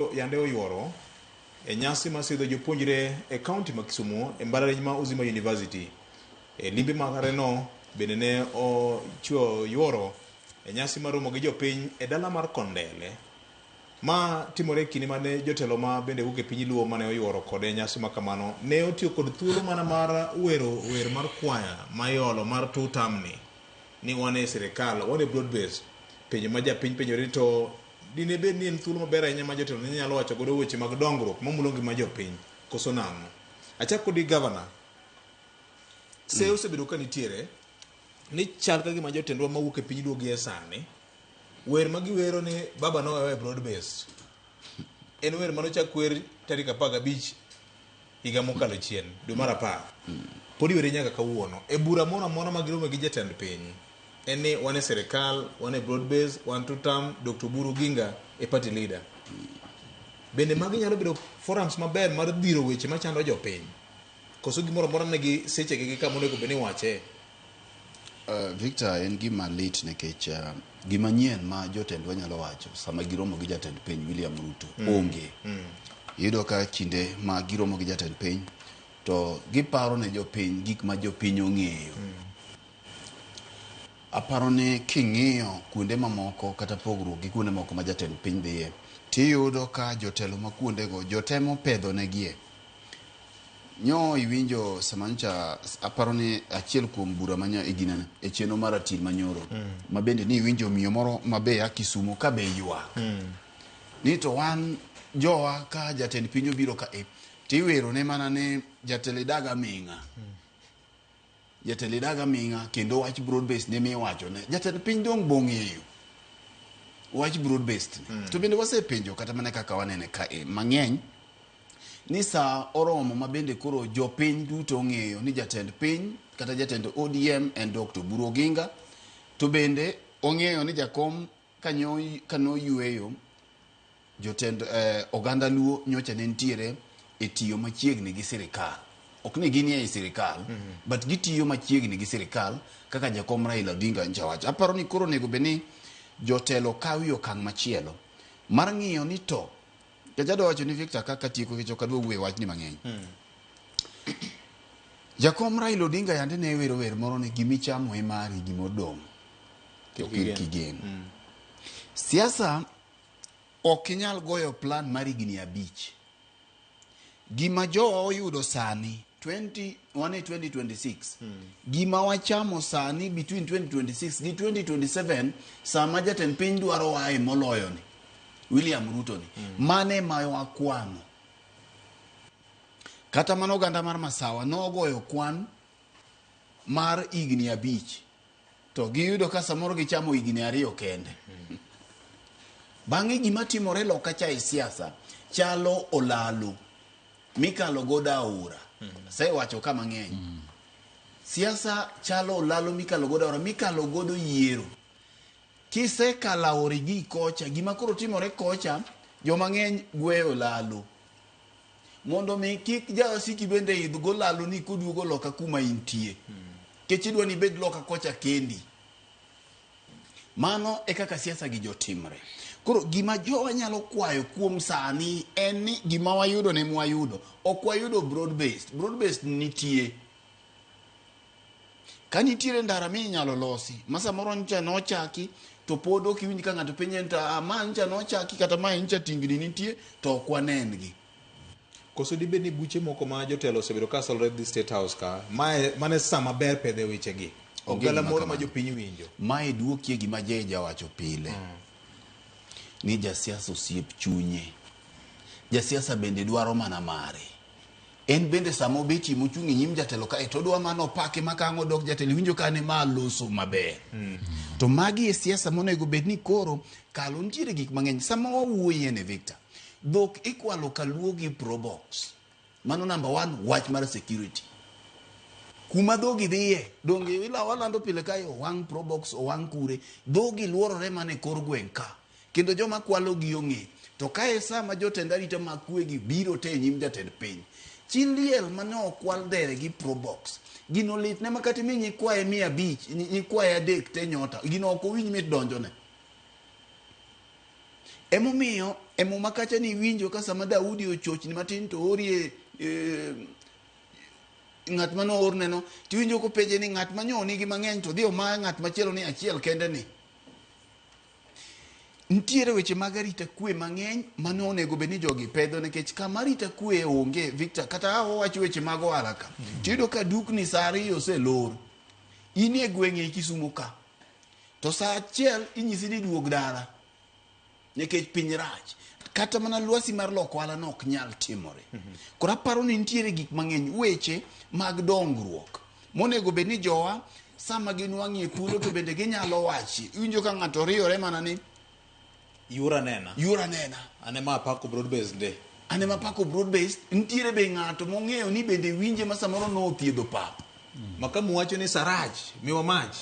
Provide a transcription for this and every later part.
Yande oyuoro e nyasi mar sidho jopuonjre e kaunti ma Kisumu e mbalariany ma Uzima University. E limbe mareno bende ne ochiwo yuoro e nyasi mar romo gi jopiny e dala mar Kondele. Ma timore e kinde mane jotelo ma bende wuok e piny Luo mane oyuoro kode e nyasi ma kamano ne otiyo kod thuolo mana mar wero wer mar kwaya ma iolo mar two term ni ni wan e sirikal, wan e broad base. Penjo ma japiny penjore ni to Dine bed ni en thuolo maber ahinya ma jotelo ne nyalo wacho godo weche mag dongruok mamulo ngima jopiny, koso nang'o? Achak kodi gavana. Se osebedo ka nitiere ni chal ka gima jotendwa mawuok e piny Luo gie sani, wer ma giwero ni baba nowewa e broad base en wer manochak wer tarik 15 higa mokalo chien, dwe mar 10. Pod iwere nyaka kawuono. E bura moro amora ma girome gi jatend piny, en ni wan e sirikal, wan e broad base, wan two term, Dr. Oburu Oginga e party leader. Bende magi nyalo bedo forums maber mar dhiro weche machando jopiny? Koso gimoro amora nigi sechegi gi kama onego bed ni iwache? Victor, en gima lit nikech gima nyien ma jotendwa nyalo wacho sama giromo gi jatend piny William Ruto onge. Iyudo ka kinde ma giromo gi jatend piny to giparo ne jopiny gik ma jopiny ong'eyo. Aparo ni king'iyo kuonde mamoko kata pogruok gi kuonde moko ma jatend piny dhiye, tiyudo ka jotelo ma kuondego jotemo pedho negie. Nyo iwinjo sama nyocha aparo ni achiel kuom bura manya e ginene e chenro mar ratil manyoro ma bende ni iwinjo miyo moro ma be ya Kisumo ka be ywak ni to wan jowa ka jatend piny obiro ka e tiwero ne mana ni jatelo idag aming'a jatelo idag aming'a kendo wach broad based ne miwacho ne jatend piny dong bong'eyo wach broad based ni to bende wasepenjo kata mana kaka wanene ka e mang'eny ni saa oromo ma bende koro jopiny duto ong'eyo ni jatend piny kata jatend ODM en Dr. Oburu Oginga to bende ong'eyo ni jakom kanoyweyo jotend oganda Luo nyocha ne nitiere e tiyo machiegni gi sirikal. Ok ni ginie ei sirikal, but gitiyo machiegni gi sirikal kaka jakom Raila Odinga nyocha wacho. Aparo ni koro onego bed ni jotelo kawie okang' machielo mar ng'iyo ni to Nikech adwa wacho ni Victor kaka tieko nikech ok adwa wuoyo e wachni mang'eny. Jakom Raila Odinga yande ne wero wer moro ni gimichamo e mari gimodong' Kik ok igen. igen. Siasa ok inyal goyo plan mar higni 5. Gima jowa oyudo sani 20 wan e 2026 gima wachamo sani between 2026 gi 2027 sama jatend piny dwaro wae moloyo ni William Ruto ni mane ma wakwano kata mana oganda mar Masawa nogoyo kwan mar higni 5 to giyudo ka samoro gichamo higni 2 kende. Bang'e gima timore loka cha e siasa chalo olalo mikalo godo aora. Asewacho ka mang'eny. Siasa chalo olalo mikalo godo aora, mikalo godo yiero. Kisekalo aora igi kocha, gima koro timore kocha, joma ng'eny gweyo olalo. Mondo mi kik jawasiki bende idh golalo ni koduogo loka kuma intie. Kech idwa ni ibed loka kocha kendi. Mano e kaka siasa gi jotimre. Koro gima jowa nyalo kwayo kuom sani en ni gima wayudo ne mwayudo. Ok wayudo broad based. Broad based nitie. Ka nitiere ndara minyalo losi ma samoro ncha nochaki to pod ok iwinj ka ng'ato penje ni to "Ah, ma ncha nochaki kata ma ncha tingni nitie to ok wanen gi. Koso dibed ni buche moko ma jotelo osebedo ka solre dhi State House ka, mae mane sama ber pedhe wechegi. Onge Ogala gima moro ma kamano. jopiny winjo. Mae duokie gima Jay jawacho pile. Ni jasiasa osiep chunye. Jasiasa bende dwaro mana mare. En bende sama obetie mochung' e nyim jatelo kae to odwa mana opake ma ka ang' odok jatelo iwinjo ka ne ma loso maber. To magi e siasa monego bed ni koro kalo nitiere gik mang'eny. Sama wawuoye ni Victor, dhok ikwalo kaluo gi probox. Mano number one, wach mar security. Kuma dhogi dhiye, donge ila walando pile kae owang' probox, owang' kure, dhogi luorore mana e kor gweng' ka. Kendo joma kwalo gi ong'e. To kae sama jotend arita mag kwe gi biro te e nyim jatend piny. Chi liel mane okwal dere gi probox. Gino litne ma kata imi nyikwaye 500, nyikwaye 3 te nyota. Gino ok owinj mit donjone. Emomiyo e muma kacha ni iwinjo ka sama Daudi ochochni matin to orie ng'at mane oorneno tiwinjo kopenje ni ng'at ma nyo nigi mang'eny to dhi omaye ng'at machielo ni achiel kende ni. Nitiere weche mag arita kwe mang'eny mane onego bed ni jogi pedho nikech kama arita kwe onge Victor kata ka wawacho weche mag ohala ka tiyudo ka dukni saa ariyo oselor in e gweng' ei Kisumo ka to saa achiel inyisi ni duog dala nikech piny rach kata mana lwasi mar loko ohala no ok nyal timore koro aparo ni nitiere gik mang'eny weche mag dongruok monego bed ni jowa sama ginwang'ie thuolo to bende ginyalo wachi iwinjo ka ng'ato riyore mana ni Yura nena. Yura nena. Ane ma apako broad based de. Ane ma apako broad based nitiere be ng'ato mong'eyo ni bende winje ma samoro nothiedho pap. Makamu wacho ni saraj miwa mach.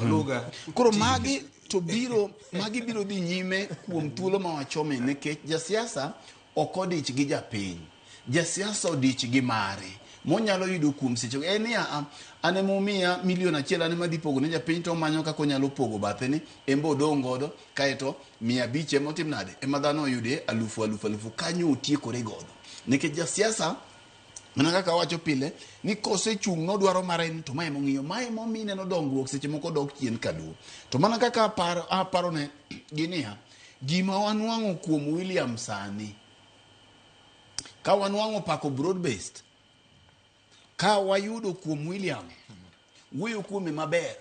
Oluga. Koro magi to biro magi biro dhi nyime kuom thuolo ma wachome nikech jasiasa ok odich gi japiny. Jasiasa odich gi mare monyalo yudo kuom seche en niya "Ah, an ema umiya milion achiel an ema adhi pogo ne japiny to omanyo kaka onyalo pogo bathe ni en be odong' godo kaeto 500 ema otim nade ema dhano oyude alufu alufu alufu kanyo otiekore godo nikech jasiasa mana kaka awacho pile ni kosechung' nodwaro mare ni to mae mong'iyo mae momi neno dongruok seche moko dok chien kaluo to mana kaka aparo aparo ne gi niya gima wanwang'o kuom William sani ka wanwang'o pako broad based ka wayudo kuom William wuoyo kuome maber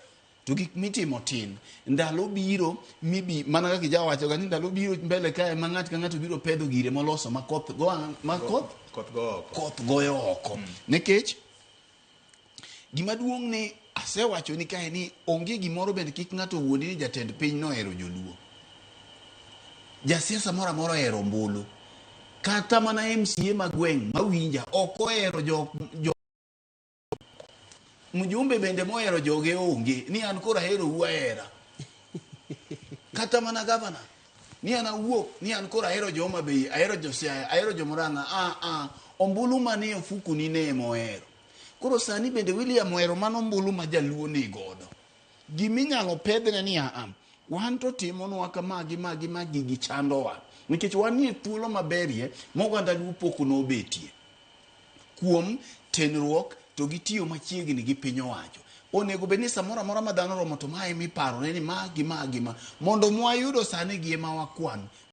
to gik mitimo tin ndalo biro mibi mana kaka ijawacho ga ni ndalo biro mbele kae ma ng'at ka ng'ato biro pedho gire moloso ma koth go ma koth Koth go oko. Koth goyo oko. Nikech gima duong' ni asewacho ni kae ni onge gimoro bende kik ng'ato wuondi ni jatend piny nohero joluo. Jasiasa moro amora ohero ombulu. Kata mana MCA ma gweng' mawinja ok ohero jo mjumbe bende mohero joge onge ni an koro ahero u ahera. Kata mana gavana ni an awuok ni an koro ahero jo Homa Bay, ahero jo Siaya, ahero jo Murang'a. Ah, ah, ombulu manie ofuku ni ne ema ohero. Koro sani bende William ohero mano ombulu ma jaluo ni godo. Giminyalo pedhne ni aa, wan to timonwa kama gi ma gi ma gigi chandowa. Nikech wanie thuolo maberie ma oganda luo pok nobetie. Kuom tenruok to gitiyo machiegni gi piny owacho. Onego bed ni samoro amora ma dhano romo to mae miparo ne ni ma gi ma gi ma. Mondo mwayudo sani gi ema wakwan.